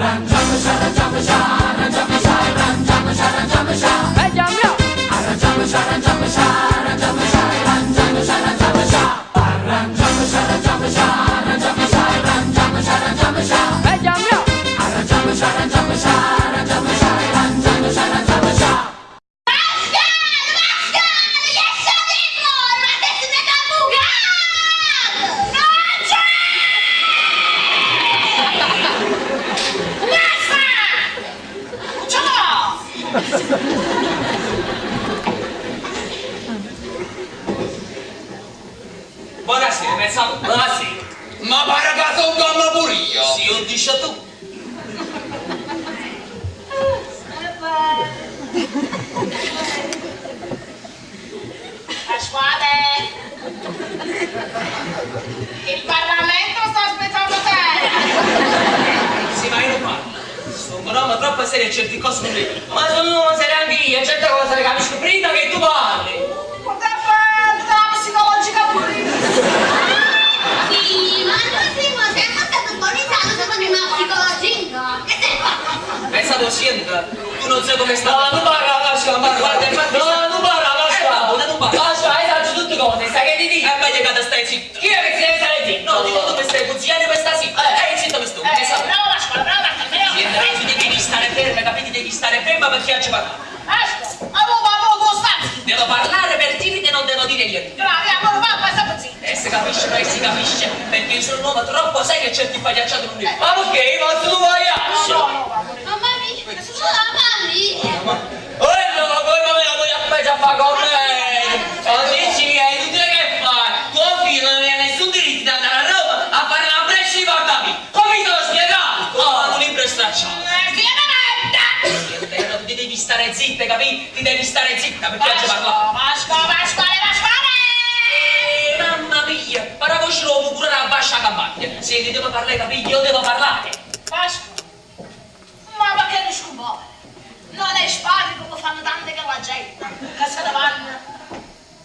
Pasquale, Pasquale, che state fuori? Ma te siete avvocato! Non c'è! Basta! Ciao! Buonasera, pensavo. Buonasera. Ma pare che sono donna pure io. Sì, ho dice tu. Pasquale! Il Parlamento sta aspettando te! Sì, ma io non parlo. Sono un uomo troppo serio e certe cose non le dico. Ma sono un uomo serio anche io, certe cose le capisco prima che tu parli. Potrebbe la psicologica pure! Sì, ma noi siamo sempre stato buonizzato secondo una psicologia. Che sei fatto? Pensavo, senta, tu non sai come sta. No, non parla, lascia, ma Guarda, infatti... No, non parla, lascia. Eh, vabbè, non parla. Lascia, hai saggio tutte cose, sai che ti dico? È meglio che te stai zitto. Chi è che si deve stare zitto? No, dico tu per stai buziane per sta zitto. Eh, zitto per sto. Eh, bravo Pasquale, bravo Pasquale, bravo! Senta, tu devi stare ferma, capiti? Devi stare ferma perché oggi parlo. Pasquale, ma ma tu stai! Devo parlare per dirti e non devo dire niente. Bravi, amore, papà, sta zitto! E si capisce, ma si capisce, perché io sono un uomo troppo serio e certi pagliacciati non ne Ma perché? Ma tu vai a... No, no, no, amore. Mamma mia, mamma mia. Oh no, come me la voglio appena a fare con me? Oh, dici, è inutile che fai. Tuo figlio non aveva nessun diritto di andare a Roma a fare una breccia di portami. Come ti l'ho spiegato? Oh, un libro stracciato. Eh, Senta, tu ti devi stare zitta, capì? Ti devi stare zitta perché oggi parlo. Pasquale, Pasquale, Pasquale! Eh, mamma mia, paravo ce l'ho pure la bascia campagna. Senti, devo parlare, capì? Io devo parlare. Pasquale, ma perché non scompare? Non è spari come fanno tante che la gente, che se ne vanno.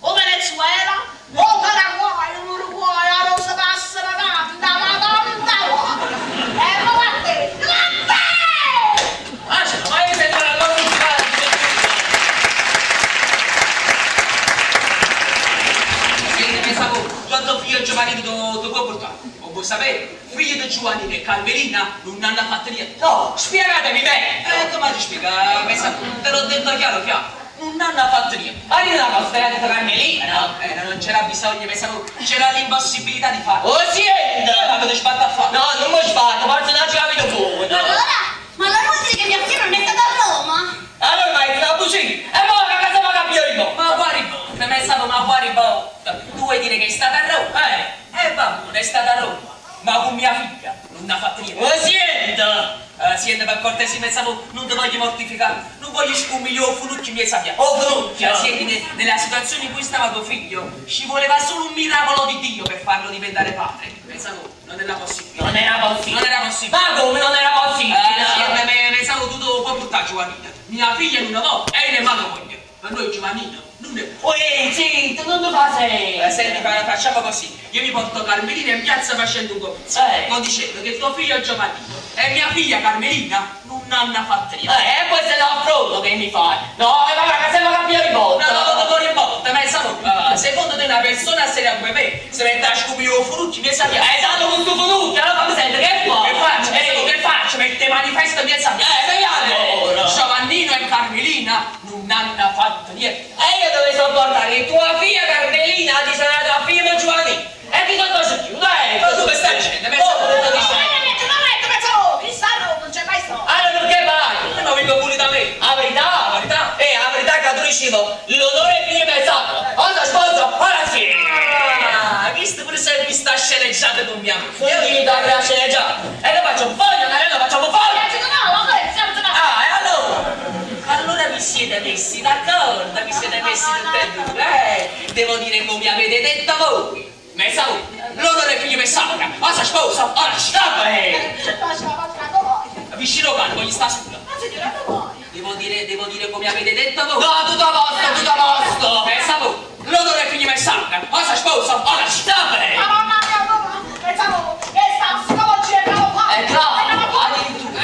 O Venezuela, o Paraguay, o Uruguay, a Rosa Passera, tanta, ma tanta! E ma va te, va te! Ah, ce ma io sento la loro Senti, pensavo, quanto figlio Giovanni ti può portare? O vuoi sapere? Figlio di Giovanni e Carmelina non hanno fatto niente. No, spiegatemi bene. Come ti spiega? Pensavo, te l'ho detto chiaro, chiaro. Non hanno fatto niente. Ma io una cosa, te l'ha detto Carmelina, no? No, non c'era bisogno, pensavo, c'era l'impossibilità di farlo. Oh, senti! Ma che ti sbatto a fare? No, non mi sbatto, forse non ci capito buono. Allora, ma allora vuol dire che mia figlia non è stata a Roma? Allora vai, una bugia. E mo che casa va capito il Ma guardi, boh, pensavo, ma guardi, boh. Tu vuoi dire che è stata a Roma? Va bene, è stata a Roma. Ma con mia figlia non ha fatto niente. Oh, senti! Senti, per cortesia, pensavo, non ti voglio mortificare, non voglio scommigliare o funucchi in mezzo a via. Oh, funucchio! Senti, nella situazione in cui stava tuo figlio, ci voleva solo un miracolo di Dio per farlo diventare padre. Pensavo, non era possibile. Non era possibile. Non era possibile. Ma come non era possibile? Senti, pensavo, tu te lo puoi portare Giovannino. Mia figlia non la vuole e io nemmeno voglio. Ma noi Giovannino non ne può. Uè, zitto, non ti fa serio. Senti, facciamo così. Io mi porto Carmelina in piazza facendo un comizio. Non dicendo che tuo figlio Giovannino e mia figlia Carmelina non hanno fatto niente. E questo è l'affronto che mi fai. No, e vabbè, che sembra cambiare botta. No, no, no, no, botta, ma insomma, secondo te una persona seria come me se mette a scoprire o furucci, mi sa Esatto, con sto furucci, allora fammi sentire, che fa? Che faccio? Che faccio? Mette manifesto in piazza. Sei allora. Giovannino e Carmelina non hanno fatto niente. E io dove sopportare che tua figlia Carmelina ti sarà da figlio Giovannino? E ti sono chiuso, eh? Ma tu che stai dicendo? Oh, cosa dicendo? Non c'è mai stato. Allora perché vai? Ma vengo pure da me. La verità? La verità? La verità che tu dicevo, l'onore è figlio pensato. Cosa sposo? Ora sì. Ah, visto pure se mi sta sceneggiando con mia moglie. Io ti do la sceneggiata. E lo faccio un foglio, lo facciamo un foglio. Ah, e allora? Allora vi siete messi d'accordo, vi siete messi tutte e due. Devo dire come avete detto voi. Messa voi, l'onore è figlio messacra, cosa sposa, ora stop! Vicino cane, voglio sta sola. Devo dire come avete detto voi. No, tutto a posto, tutto a posto. Pensa voi, l'onore è figlio messacra, cosa sposa, ora stop! Mamma mia, pensavo che sta psicologia è È troppo, addirittura.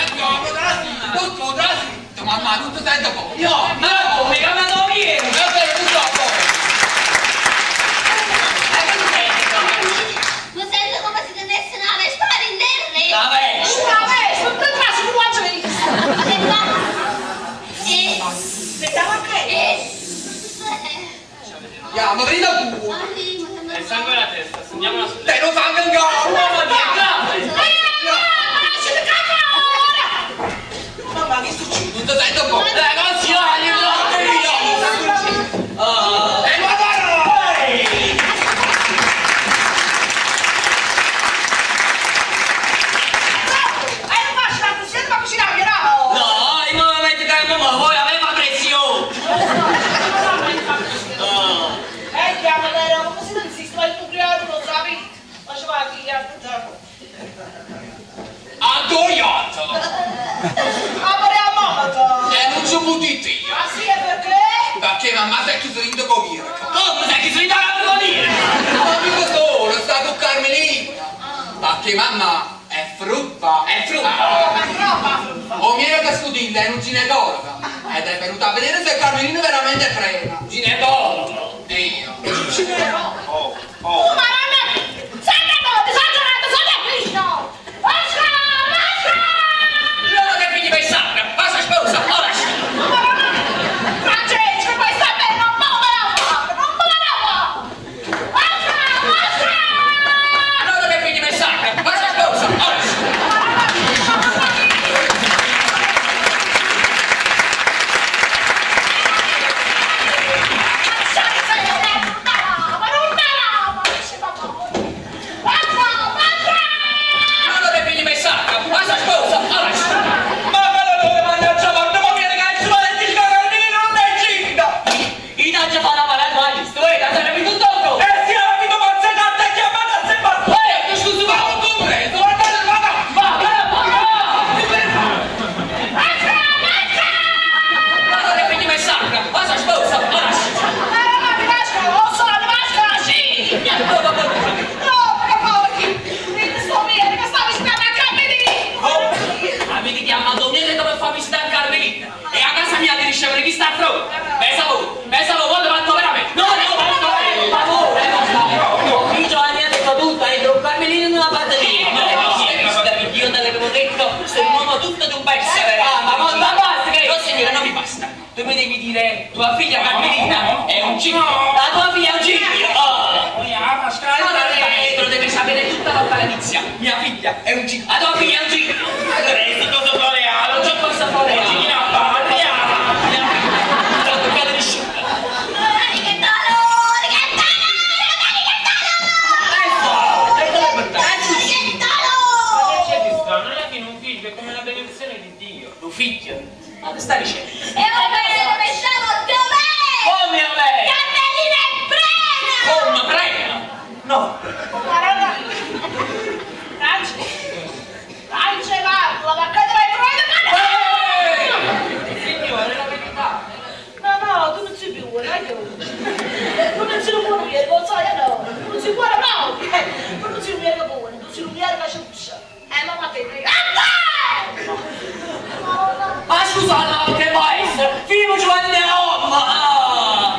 stato. A vedè a mamma! E non ci potete io. Ah sì, e perché? Perché mamma si è chiusa dentro con Mirka. Come si è chiuso in camera con dire? Ma mica solo, sta con Carmelina. Perché mamma è frutta. È frutta. Ma troppa frutta! O Mirka studilla è un ginecologo. Ed è venuta a vedere se Carmelina veramente è prena. Ginecologo. Dio. Oh, Oh, oh. madonna! Santa Notte, Santa Notte, Santa Cristo! Vasca! Vasca! Loro che figli per sacra, passa sposa, ora sì. Madonna! Francesco, questa è bella, non me la fa! Non me la fa! Vasca! Vasca! Loro che figli per sacra, passa sposa, ora sì. Loro che figli per sacra, passa sposa, ora sì. Ma che l'onore, mannaggia, ma non mi viene che ci vuole dice che Carmelina non è incinta! I taglia fa la malata, ma sto e da sarà tutto tutto. E si era vinto mazzegata e chiamata a Sebastiano! Eh, scusa, Ma ma non compreso, guardate, guarda. va, va, va, va. Loro che figli per sacra, passa sposa, ora sì. Avete chiamato me come fa visitare Carmelina e a casa mia ti ricevere chi sta a fronte. Pensa voi, pensa voi, quando fatto veramente. No, no, no, favore, no, Giovanni ha detto tutto, ha detto Carmelina non ha fatto niente. Io te l'avevo detto, sei un uomo tutto di un pezzo. Ah, ma ma basta che... No signora, non mi basta. Tu mi devi dire, tua figlia Carmelina è un giglio. La tua figlia è un giglio. Oh. Ma te lo deve sapere tutta la Letizia. Mia figlia è un giglio. La tua figlia è un giglio. Non c'è cosa fare. L'ho toccato di sciupa. Che dolore, che dolore, che dolore! E dove portare? Che dolore! C'è di strano? Alla fine un figlio è come la benedizione di Dio. Un figlio. Ma che stai dicendo? E ora pensavo dov'è? Come a me? Carmelina è prena! Come prega? No. Signore, la verità. No, no, tu non sei più buono, io. Tu non sei buono, io non so, io no. Tu non sei buono, no. Tu non sei un miele buono, tu sei un miele che ciuccia. Ma te prego. Ma scusa, no, che può essere? Figlio Giovanni Om! Ah!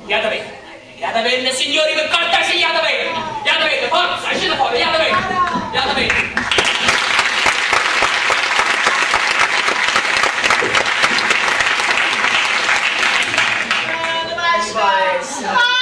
Iate bene, iate bene, signori, per cortesia, iate bene! Iate bene, forza, uscite fuori, iate bene! Iate bene! Ah!